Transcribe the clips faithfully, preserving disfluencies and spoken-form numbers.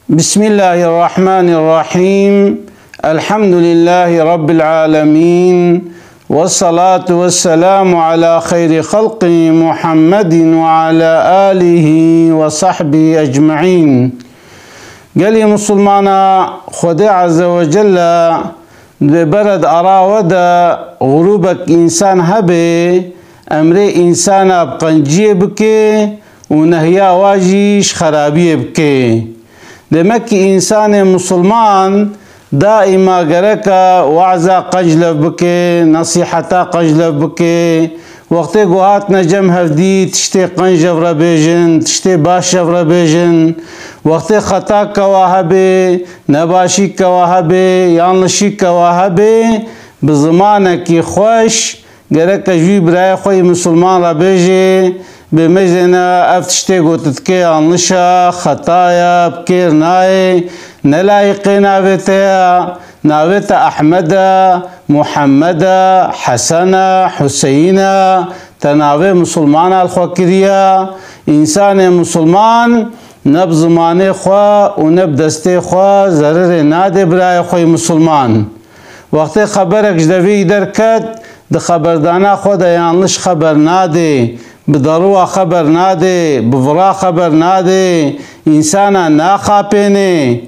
بسم الله الرحمن الرحيم. الحمد لله رب العالمين. والصلاة والسلام على خير خلقه محمد وعلى آله وصحبه أجمعين. Gelî Musulmana, Xwedê Azze ve Celle di bered ara we de xurûbek însan hebe, emrê însana bi qenciyê bike û nehya wa jî ji xerabiyê bike. Demek ki însanê Musulman daîma gereka waza qenc lev bike, nesîheta qenc lev bike. Wextê ku hatine cem hevdî, tiştê qenc ji hev re bêjin, tiştê baş ji hev re bêjin. Wextê xetak ke wa hebe, nebaşîk ke wa hebe, yanlişîk ke wa hebe, bi zimanekî xweş gereke ji wî birayê xwe yî Musulman re bêjê, bê mejê ne ev tiştê ku tu dikê yanliş e, xeta ye, bi kêr nayê, ne layîqê navê te ye, navê te Ehmed e, Muhammed e, Hesen e, Huseyîn e, te navê Musulmana li xwe kiriye. Însanê Musulman ne bi zimanê xwe û ne bi destê xwe zererê nade birayê xwe yî Musulman. Wextê xeberek ji devê yî derket, di xeberdana xwe de yanliş xeber nade, bi deruwa xeber nade, bi vira xeber nade, însana naxapêne.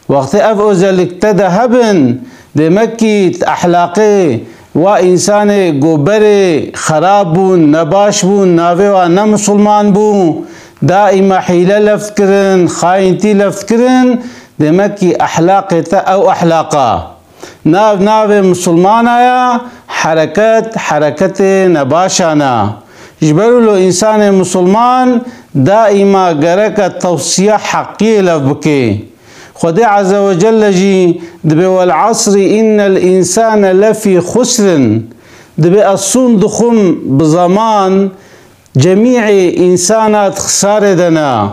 Wextê ev ozelik te de hebin, demek kî ehlaqê wa însanê ku berê xerab bûn, nebaş bûn, navê wa ne Musulman bû, daîma hîle lev dikirin, xayîntî lev dikirin, demek kî ehlaqê te ew ehlaqa. Nav navê Musulmana ya, hereket, hereketê nebaşan e. Ji ber wilo însanê Musulman daîma gereke tewsiya heqiyê lev bike. Xwedê Azze ve Celle jî dibê, "Wel asri innel însane lefî xusrin." Dibê ez sûnd dixwim bi zeman, cemîê însana di xisarê de ne.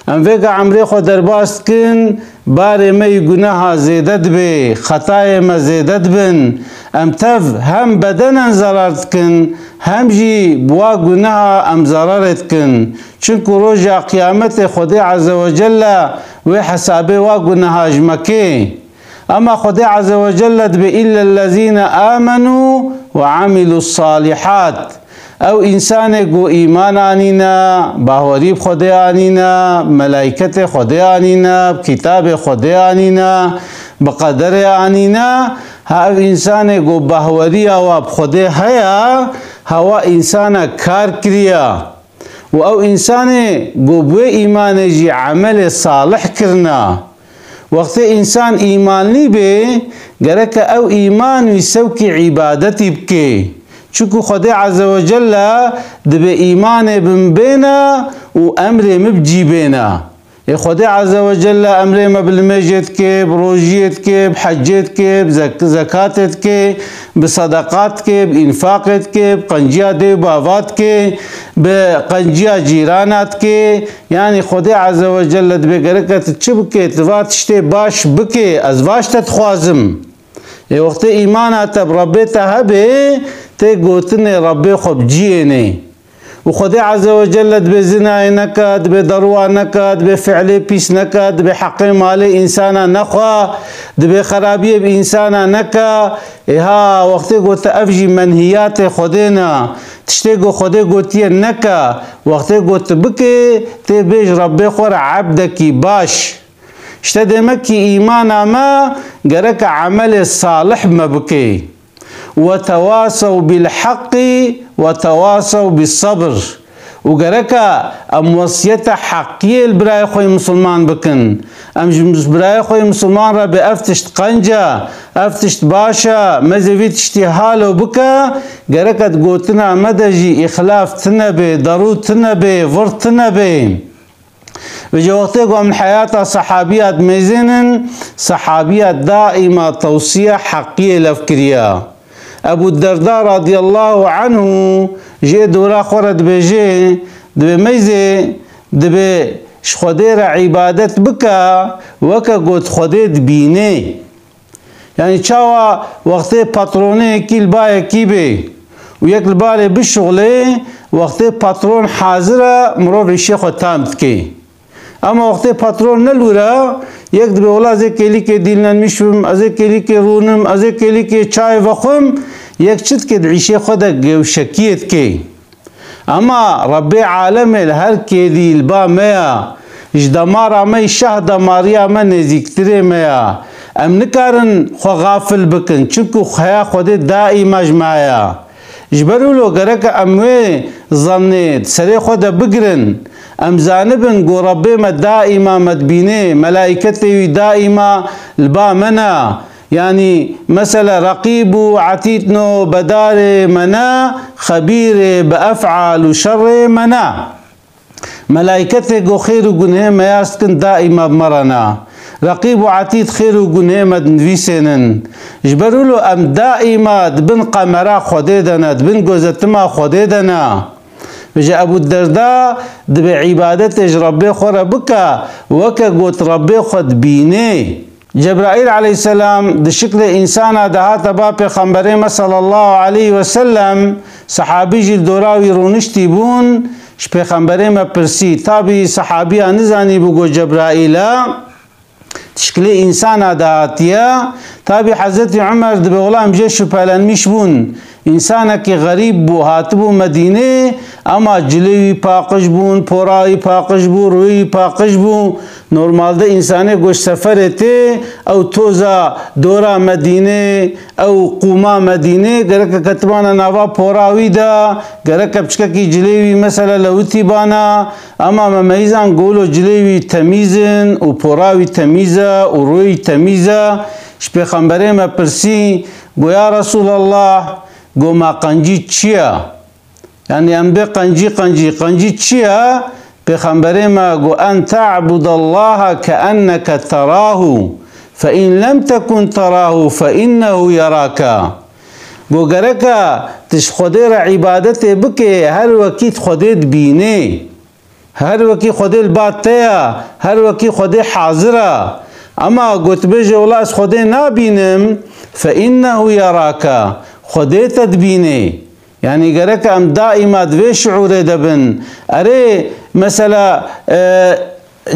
Em vêga emrê xwe derbas dikin, barê me yî guneha zêde dibe, xetayê me zêde dibin. Em tev hem bedenen zerar dikin, hem jî bi wa guneha em zerarê dikin. Çinku roja qiyametê Xwedê Azze ve Celle wê hesabê wa guneha ji me kê. Ema Xwedê Azze ve Celle dibê, "Îllellezîne âmenû ve amilus salîhat." Ew însanê ku îman anîne, bawerî bi Xwedê anîne, bi melayketê Xwedê anîne, bi kitabê Xwedê anîne, bi qederê anîne, ha ev însanê ku bahweriya wa bi Xwedê heye, ha wa însana kar kiriye. Û ew însanê ku bi wê îmanê jî emelê salih kirine. Wextê însan îmanlî bê, gereke ew îman wî sewkî îbadetî bike. Çunku Xwedê Azze ve Celle dibê îmanê bi min bêne û emrê min bi cî bêne. Ê Xwedê Azze ve Celle emrê me bi limêjê dike, bi rojiyê dike, bi hecê dike, bi zek-, zekatê dike, bi sedeqat dike, bi înfaqê dike, bi qenciya dê û bava dike, bi qenciya cîrana dike. Yanî Xwedê Azze ve Celle dibê gereke tu çi bikê, tu va tiştê baş bikê, ez vaş te dixwazim. Ê wextê îmana te bi Rebbê te hebe, tê gotinê Rebbê xwe bi ciyê nê. Û Xwedê Azze ve Celle dibê zinayê neke, dibê deruwa neke, dibê fiilê pîs neke, dibê heqê malê însana nexwe, dibê xerabiyê bi însana neke. Ê ha, wextê ku tu ev jî menhiyatê Xwedê ne, tiştê ku Xwedê gotiye neke, wextê ku tu bikê, tê bêj Rebbê xwe re ebdekî baş. Îşte demek ki îmana me gereke emelê salih me bike. "Ve tewasew bil haqqi ve tewasew bis sabr." Û gereke em wesiyeta heqiyê li birayê xwe yê misilman bikin. Em ji birayê xwe yê misilman re bê ev tişt qenc e, ev tişt baş e, mezê vî tiştî halo bike, gereke di gotina me de jî îxlaf tune bê, derû tune bê, vir tune bê. Vêca wextê ku em li heyata sehabîya dimêzênin, sehabîya daîma tewsiya heqiyê lev kiriya. Ebû Derda radiyallahu anhu ji ê dora xwe re dibêje, dibê meyzê, dibê ji Xwedê re îbadet bike, weke ku di Xwedê dibînê. Yanî çawa wextê patronê yekî li ba yekî bê û yek li ba lê bişuxulê, wextê patron hazir e, mirov îşê xwe tam dike. Ama wextê patron ne li wir e, yek dibe, wela ez ê kêlîkê dîlnenmiş bim, ez ê kêlîkê rûnim, ez ê kêlîkê çayê vexwim, yek çi dike, di îşê xwe de gewşekiyê dike. Ama Rebbê alemê li her kêlî li ba me ya, ji damara me, şah damariya me nêzîktirê me ya. Em nikarin xwe xafil bikin, çimku heya Xwedê daîma ji me heye. Ji ber wilo gereke em wê zannê di serê xwe de bigirin. Em zanibin ku Rebbê me daîma me dibînê, melaîketê wî daîma li ba me ne. Yanî, mesela, Reqîb û Etîd nobedarê me ne, xebîrê bi efal û şerê me ne. Melaîketê ku xêr û gunhê me yas dikin, daîma bi me re ne. Reqîb û Etîd xêr û gunhê me dinivîsênin. Ji ber wilo em daîma di bin qemera Xwedê de ne, di bin gozetima Xwedê de ne. Ji Ebû Derda dibe îbadetê ji Rebbê xwe re bike, weke got Rebbê xwe dibînê. Cebraîl aleyhisselam di şiklê însana de hate ba Pêxemberê me sallallahu aleyhi ve sellem, sehabî jî li dora wî rûniştî bûn, ji Pêxemberê me pirsî. Tabî sehabîya nizanî bû ku Cebraîl e, di şiklê însana de hatiye. Tabî Hezretî Umer dibe, wela em jê şüphelenmiş bûn. Însanekî xerîb bû, hatibû Medînê, ema cilê wî paqij bûn, pora wî paqij bû, rûyê wî paqij bû. Normalde însanê ku ji seferê tê, ew toza dora Medînê, ew qûma Medînê, gereke ketibana nava pora wî de, gereke piçkekî cilê wî mesela lewitî bana, ema me meyîzan golo cilê wî temîz in û pora wî temîz e û rûyê wî temîz e. Ji Pêxemberê me pirsî, got, ya Resûlallah, got, ma qencî çi ye? Yanî em bê qencî, qencî, qencî çi ye? Pêxemberê me got, "En te'budallaha ke'enneke terahu, fe in lem tekun terahu, fe innehu yerake." Got, gereke tu ji Xwedê re îbadetê bikê, her wekî tu Xwedê dibînê. Her wekî Xwedê li ba te ye, her wekî Xwedê hazir e. Ema gotibêje, wela ez Xwedê nabînim, fe innehu yerake, Xwedê te dibînê. Yanî gereke em daîma di vê şiûrê de bin. Erê, mesela, e,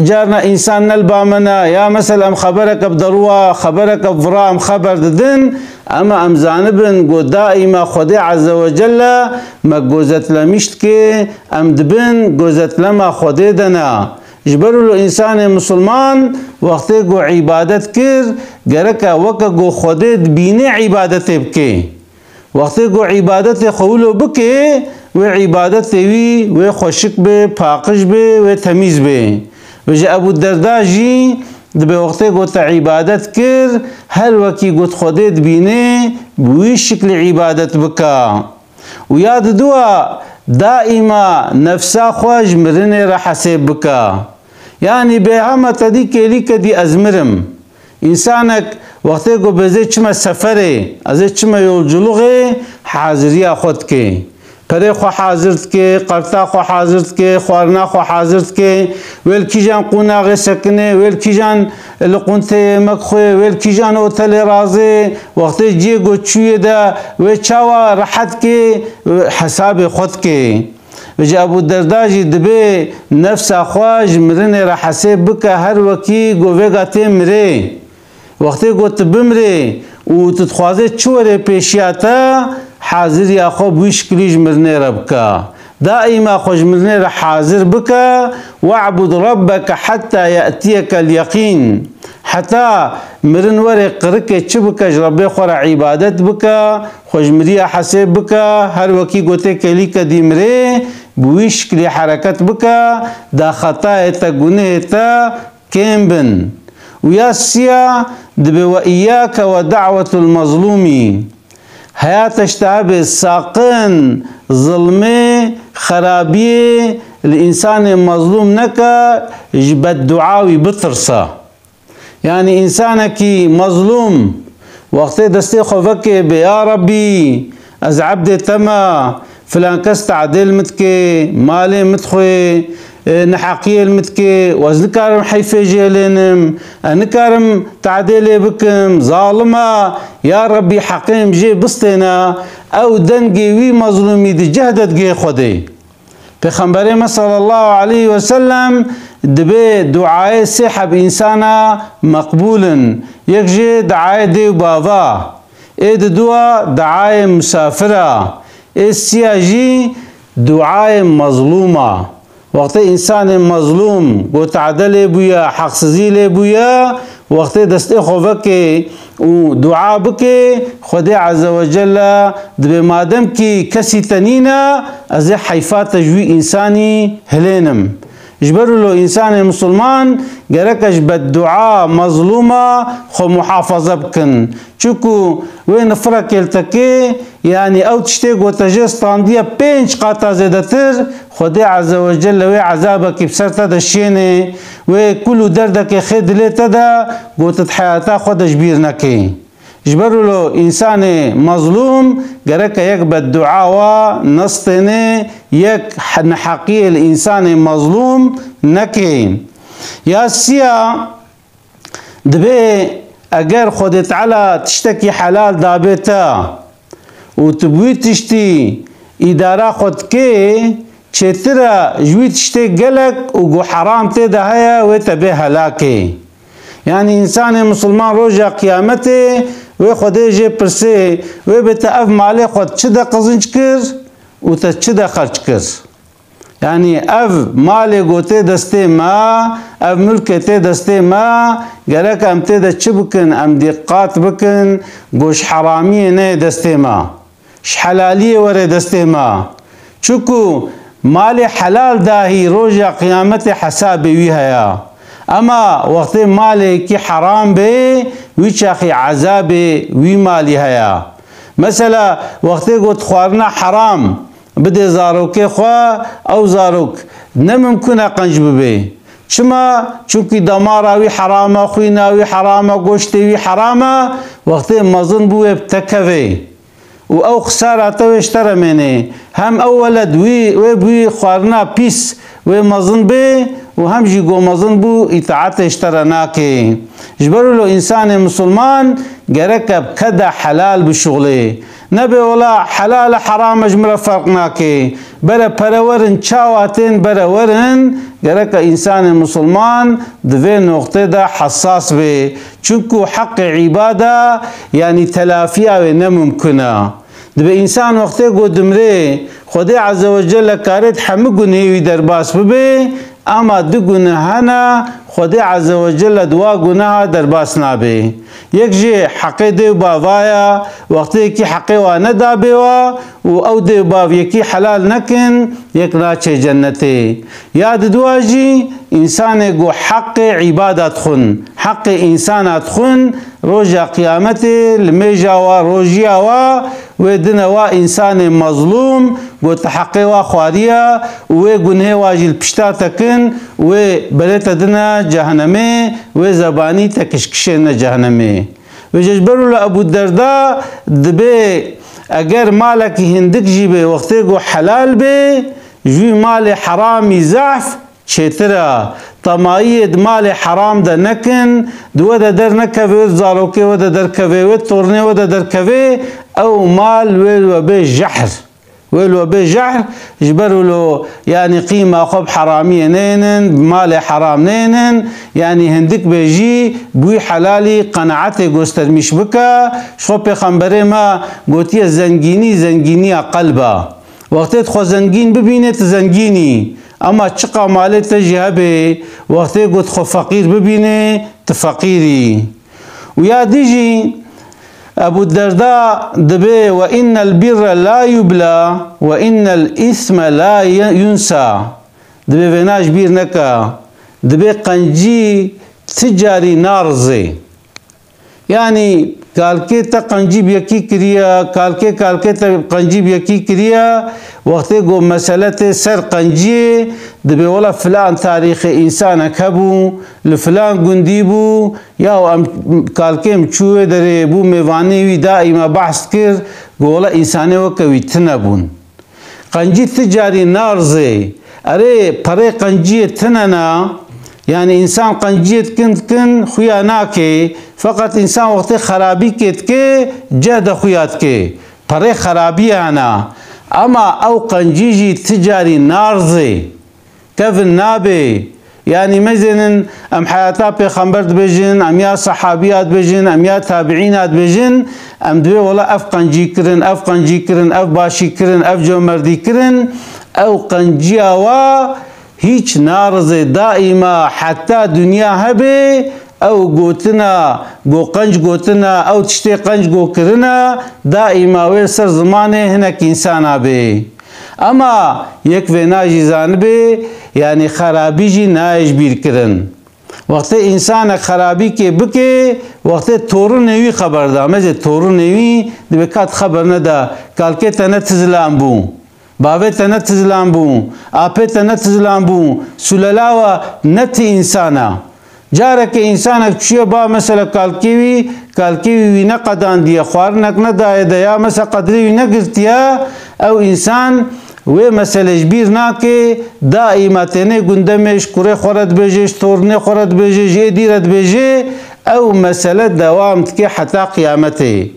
carna însan ne li ba me ne, ya mesela em xebereke bi derû, xebereke bi vira em xeber didin, ema em zanibin ku daîma Xwedê Azze ve Celle me gozetlemiş dike, em di bin gozetlema Xwedê de ne. Ji ber wilo însanê misilman wextê ku îbadet kir, gereke weke ku Xwedê dibîne îbadetê bike. Wextê ku îbadetê xwe wilo bike, wê îbadetê wî wê xweşik be, paqij be, wê temîz be. Ve ji Ebû Derda jî dibe wextê ku te îbadet kir, her wekî ku tu Xwedê dibîne, bi wî şiklî îbadet bike. Û ya diduwa, daîma nefsa xwe ji mirinê re hesêb bike. Yanî bê hema te dî kêlîke dî ez mirim. Însanek wextê ku bê ez ê çime seferê, ez ê çime yolculuxê, haziriya xwe dike. Perê xwe hazir dike, qerta xwe hazir dike, xwarina xwe hazir dike. Wê li kîjan qonaxê sekine, wê li kîjan li quntê yemek xwe, wê li kîjan otelê razê, wextê cihê ku çûye de, wê çawa rehet ke, hesabê xwe dike. Ve ji Ebû Derda jî dibe nefsa xwe ji mirinê re hesêb bike, her wekî ku vêga tê mirê. Wextê ku tu bimrê û tu dixwazê çi were pêşiya te, haziriya xwe bi wî şikilî ji mirinê re bike. Daîma xwe ji mirinê re hazir bike, "We'bud rabbeke hetta ye'tiyekel yeqîn." Heta mirin were qirikê çi bike, ji Rebbê xwe re îbadet bike, xwe ji miriya hesêb bike, her wekî gotê kêlîke dî mirê, bi wî şikilî hereket bike, da xetayê te, gunehê te kêm bin. Û ya siya dibe, "Ve îyâke ve da'wetul mazlûmî." Heya te ji te hebe, saqin zilmê, xerabiyê li însanê mezlûm neke, ji beddua wî bitirse. Yanî însanekî mezlûm wextê destê xwe veke bê, "Ya Rebbî, ez ebdê te me, filan kes tadê li min dike, malê min dixwe, e, neheqiyê li min dike, û ez nikarim heyfê jê lênim, ez nikarim tadê lê bikim, zalim e, ya Rebbî, heqê min jê bistêne." Ew dengê wî mezlûmî di cih de digihê Xwedê. Pêxemberê me sallallahu aleyhi ve sellem dibê duayê sê heb însana meqbûl in. Yek jê duayê dê û bava, ê didua duayê misafira, ê siya jî duayê mezlûma. Wextê însanê mezlûm go tade lê bûye, heqsizî lê bûye, wextê destê xwe vekê û dua bikê, Xwedê Azze ve Celle dibê, madem kî kesî te nîne, ez ê heyfa te ji wî însanî hilênim. Ji ber wilo însanê misilman gereke ji beddua mezlûma xwe muhafaza bikin. Çunku wê nifireke li te kê, yanî ew tiştê ku te jê standiye pênc qata zêdetir, Xwedê Azze ve Celle wê ezabekî bi ser te de şênê, wê kul û derdekê xê dilê te de ku tu di heyata xwe de ji bîr nekê. Ji ber wilo însanê mezlûm gereke yek beddua wa nestêne, yek neheqiyê li însanê mezlûm neke. Ya siya, dibê eger Xwedê Teala tiştekî helal dabê te û tu bi wî tiştî îdara xwe dikê, çêtir e ji wî tiştê gelek û ku heram tê de heye wê te bê helakê. Yanî însanê misilman roja qiyametê wê Xwedê jê pirsê, wê bê te ev malê xwe çi de qizinc kir û te çi de xerc kir? Yanî ev malê ku tê destê me, ev milkê tê destê me, gerek em tê de çi bikin? Em dîqat bikin, ku ji heramiyê neyê destê me. Ji helaliyê were destê me. Çunku malê helal dahî roja qiyametê hesabê wî heye. Ema wextê malê yekî heram bê, wî çaxî ezabê wî malî heye. Mesela, wextê ku tu xwarina heram bidê zarokê xwe, ew zarok ne mimkun e qenc bibe. Çima? Çunkî damara wî heram e, xwîna wî heram e, goştê wî heram e, wextê mezin bû wê bi te keve. Û ew xisara te wê ji te re mênê. Hem ew weled wî, wê bi wî xwarina pîs wê mezin bê û hem jî ku mezin bû îtaetê ji te re nake. Ji ber wilo însanê misilman gereke bi keda helal bişuxlê. Nebe wela helal e heram e ji min re ferq nake. Bere pere werin, çawa tên bere werin, gereke însanê misilman di vê noqtê de hesas bê. Çunku heqê îbada, yanî telafiya wê ne mimkun e. Dibe însan wextê ku dimrê, Xwedê Azze ve Celle karê di hemû gunehê wî derbas bibe, ama du guneh hene, Xwedê Azze ve Celle di wa guneha derbas nabe. Yek jê heqê dê û bava ye, wextê yekî heqê wa nedabê wa û ew dê û bav yekî helal nekin, yek naçe cennetê. Ya didua jî, însanê ku heqê îbada dixwin, heqê însana dixwin, roja qiyametê li mêja wa, rojiya wa, wê dine wa însanê mezlûm, ku te heqê wa xwariye û wê gunhê wa jî li pişta te kin, wê berê te dine cehenemê, wê zebanî te kişkişêne cehenemê. Vêje ji ber wilo Ebû Derda dibê, eger malekî hindik jî bê, wextê ku helal bê, ji wî malê heramî zehf çêtir e. Temayiyê di malê heram de nekin, di we de dernekeve, wê di zarokê we de derkeve, wê di tornê we de derkeve, ew mal wê li we bê jehr. Wê li we bê jehr, ji ber wilo, yanî qîma xwe bi heramiyê neynin, bi malê heram neynin, yanî hindik bê jî bi wî helalî qenaetê göstermiş bike. Ji xwe Pêxemberê me gotiye, zengînî, zengîniya qelb e. Wextê tu xwe zengîn bibînê, tu zengîn î. Ema çiqa malê te jî hebe, wextê ku tu xwe feqîr bibînê, tu feqîr î. Û ya dî jî Ebû Derda dibê, "Ve innel birre la yubla, ve innel isme la ye-, yunsa." Dibê vêna ji bîr neke. Dibê qencî ti carî narizê. Yanî kalkê te qencî bi yekî kiriye, kalkê kalkê te qencî bi yekî kiriye, wextê ku mesele tê ser qenciyê, dibê wela filan tarîxê însanek hebû, li filan gundî bû, ya em kalkê min çû wê derê bû mêvanê wî daîma behs dikir, ku wela însanê weke wî tune bûn. Qencî ti carî narizê. Erê, perê qenciyê tine ne. Yanî însan qenciyê dikin dikin xuya nake. Feqet însan wextê xerabîkê dike, cehde xuya dike. Perê xerabiyê hene. Ema ew qencî jî ti carî narizê, kevin nabê. Yanî mezênin em heyata pêxember dibêjin, em ya sehabiya dibêjin, em ya tabiîna dibêjin, em dibê wela ev qencî kirin, ev qencî kirin, ev başî kirin, ev comerdî kirin. Ew qenciya wa hîç narizê, daîma heta dinya hebe, ew gotina, go qenc gotina, ew tiştê qenc go kirina, daîma wê ser zimanê hinek însana bê. Ema yek vêna jî zanibê, yanî xerabî jî nayê ji bîr kirin. Wextê însanek xerabîkê bike, wextê torunê wî xeber da. Mezê torunê wî dibê ka tu xeber neda, kalkê te ne ti zilam bû. Bavê te ne ti zilam bû, apê te ne ti zilam bû, sulelawa ne ti însan a. Carekê însanek çûye ba mesela kalkê wî, kalkê wî wî neqedandiye, xwarinek nedaye de ya mesela qedrê wî negirtiye, ew însan wê mesele ji bîr nake, daîma tênê gundemê ji kurê xwe re dibêje, ji tornê xwe re dibêje, ji êdî re dibêje, ew mesele dewam dike heta qiyametê.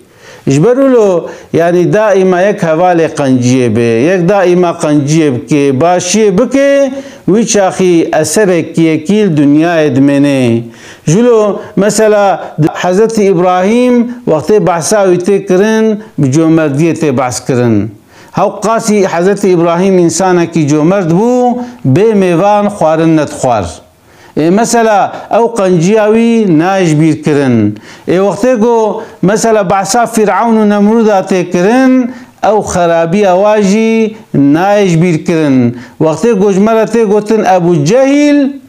Ji ber wilo, yanî daîma yek hevalê qenciyê be, yek daîma qenciyê bike, başiyê bike, wî çaxî eserek yekî li dinyayê dimêne. Ji wilo, mesela, Hezretî Îbrahîm wextê behsa wî tê kirin, bi comerdiyê tê behs kirin. Hewqasî Hezretî Îbrahîm însanekî comerd bû, bê mêvan xwarin nedixwar. Ê mesela ew qenciya wî nayê ji bîr kirin. Ê wextê ku mesela behsa Fîrewn û Nemrûda tê kirin, ew xerabiya wa jî nayê ji bîr kirin. Wextê ku ji me re tê gotin Ebû Cehîl,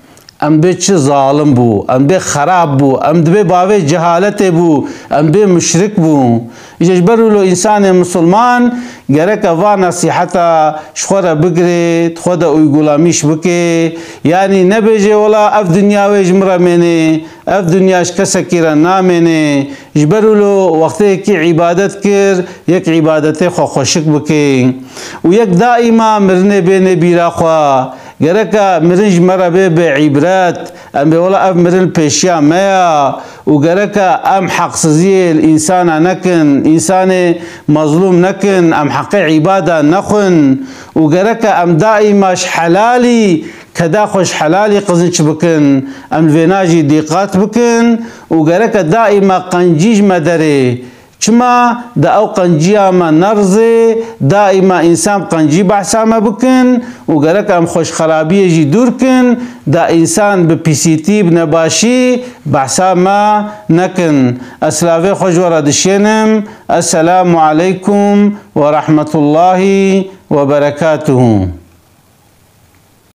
em dibê çi zalim bû, em dibê xerab bû, em dibê bavê cehaletê bû, em dibê muşrik bû. Îje ji ber wilo însanê misilman gereke va nesîheta ji xwe re bigire, di xwe de uygulamîş bike. Yanî nebêje, wela ev dinya wê ji min re mêne, ev dinya ji kesekî re namêne. Ji ber wilo wextê yekî îbadet kir, yek îbadetê xwe xweşik bike. Û yek daîma mirinê bêne bîra xwe. Gereke mirin ji me re bê bi îbret. Em bê wela ev mirin li pêşiya me ya. Û gereke em heqsiziyê li însana nekin, însanê mezlûm nekin, em heqê îbada nexwin. Û gereke em daîma ji helalî, keda xwe ji helalî qizinç bikin. Em li vêna jî dîqat bikin û gereke daîma qencî ji me derê. Çima da ew qenciya me nerizê, daîma însan bi qencî behsa me bikin û gerek em xwe ji xerabiyê jî dûr kin, da însan bi pîsîtî, bi nebaşî behsa me nekin. Ez silavê xwe ji we re dişênim. Esselamu aleykum ve rahmetullahi ve berekatuhu.